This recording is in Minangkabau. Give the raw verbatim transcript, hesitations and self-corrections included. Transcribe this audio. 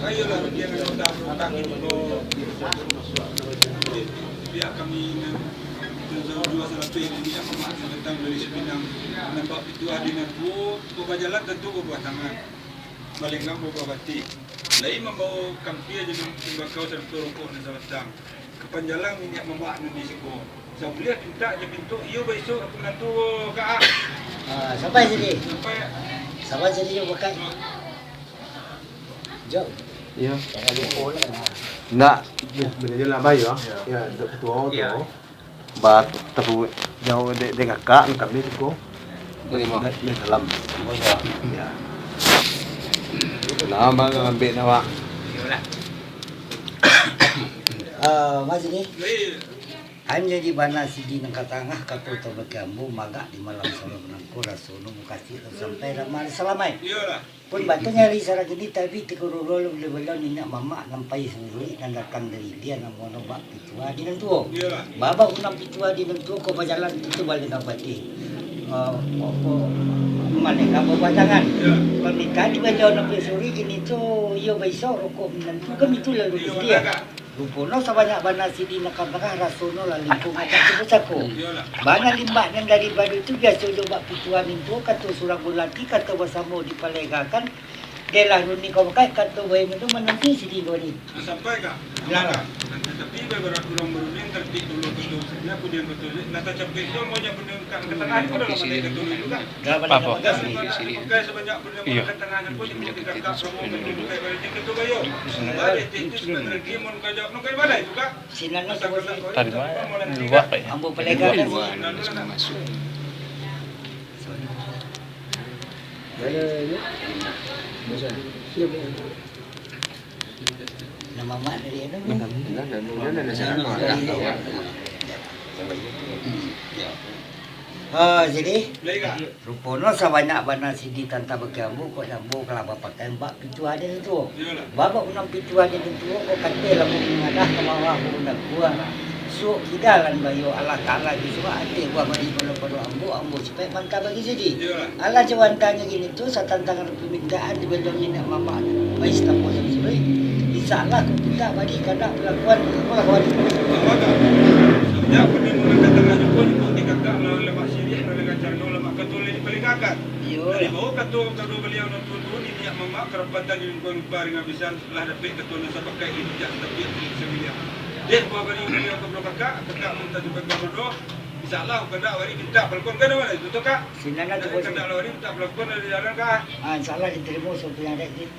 Ayolah, rugi nan datang, rugi dulu. Pihak kami nan, nan jauah-jauah salapeh, ini yang mamak nan datang dari Cipinang, nan bak pituah di nan tuo, ko bajalan tantu babuah tangan, balenggang babuah batih. Lai mambawo kampia jo nan timbakau sarato rokok nan sabatang. Kapanjalang niniak mamak nan di siko. Sabuliah pintak jo pintuk, iyo baisok ka minantu, Kak. Ah, sampai sini. Sampai. Sampai sini, yo, Kak. Jo. Iyo. Jangan lupa lah. Ndak. Bana jo lah, Bai, yo. Yo, dek ketua tu. Iyo. Ba, taruih jauah dek, dek kakak. Kami siko. Terima. Dek, dek salam. Oh, iyo. Iyo. Nah, Bang, ambiak nah, Bang. Iyolah. Ah, Mas ini. Weh. Hanyo di bana sidi nan ka tangah, kato tabake ambo, magak di malam salam nangko, raso no mukasuik lah sampai lah mari salamaik. Iyolah. Pun batua nyari sarang kini, tapi tikururul baliau-baliau niniak mamak nan pai sandiri, nan datang dari India, namo no bak pituah di nan tuo. Iyolah. Babak unang pituah di nan tuo, ko bajalan kito baliak nan batih. Ah, apo, malenggang babuah tangan. Iyo. Kalau mintak di baliau nan pai suri, kini tu iyo baisok rokok minantu, kan itu lalu Iyo, dia. Agak. Rupo no sabanyak bana sidi nan ka marah, raso no lah lingkuang ka pusako. Bana limbak nan dari badu tu biaso jo bak pituah mintuo, kato surang bulati, kato basamo dipalegakan. Dek lah runi kau makai, kato bayi minum mananti sidi kau ni. Sampai ka? Lah. Tapi baru urang barunding, tapi dulu kato, aku diam kato, lah tacapek tu, mau jangan benda ka tangah, kau dah lama naik kato dulu kan? Dah balik Apa? Dah, Sini, sini. Bukan sebanyak benda Iya. Makan tangah pun. Semenjak itu, sebenarnya. Sinan lah. Tadi mah, luak, Pak, ya? Ambo palegakan. Luak, luak, masuk. Mana ini? Bosan. Siap, ya. Nama mak dari anu? Nah, nah, nah, nah, nah, nah, nah, nah, nah, nah. Oh, jadi rupo no sabanyak bana sidi tanta bagi ambo, kok ambo kalah bapakai bak pituah di nan tuo. Babak unang pituah di nan tuo, kok kateh lah mangadah ka bawah, unang kuah. Suok kida lah bayo Allah Taala di surak ateh buah bagi pado-pado ambo, ambo sipek manta bagi sidi. Alah jo antanyo kini tu, satantangan pamintaan di baliau niniak mamak, pai sitapo nan suruik. Insya Allah, kok pintak bari kandak palakuan, apolah kawan. Apo tu? Sabab pun di mulo ka tangah juko, juko di kakak, lawan lamak siriah, lawan gancar no, lamak kato lai dipalingkakan. Iyo. Dari bawah kato, kato baliau nan tuo-tuo, niniak mamak, karapatan di lingkuang lupa ringan bisan, lah dapek kato nan sapakai, di pijak satapiak, di sabiliah. Deh, buah bari baliau ka pulau kakak, kakak mintak dipakai bodoh. Insya Allah, kandak bari pintak palakuan, kan, itu tu, Kak? Sinan lah tu, Bos. Kandak lah bari pintak palakuan dari jalan, Kak. Ah, insya Allah ditarimo suatu yang ada di sini.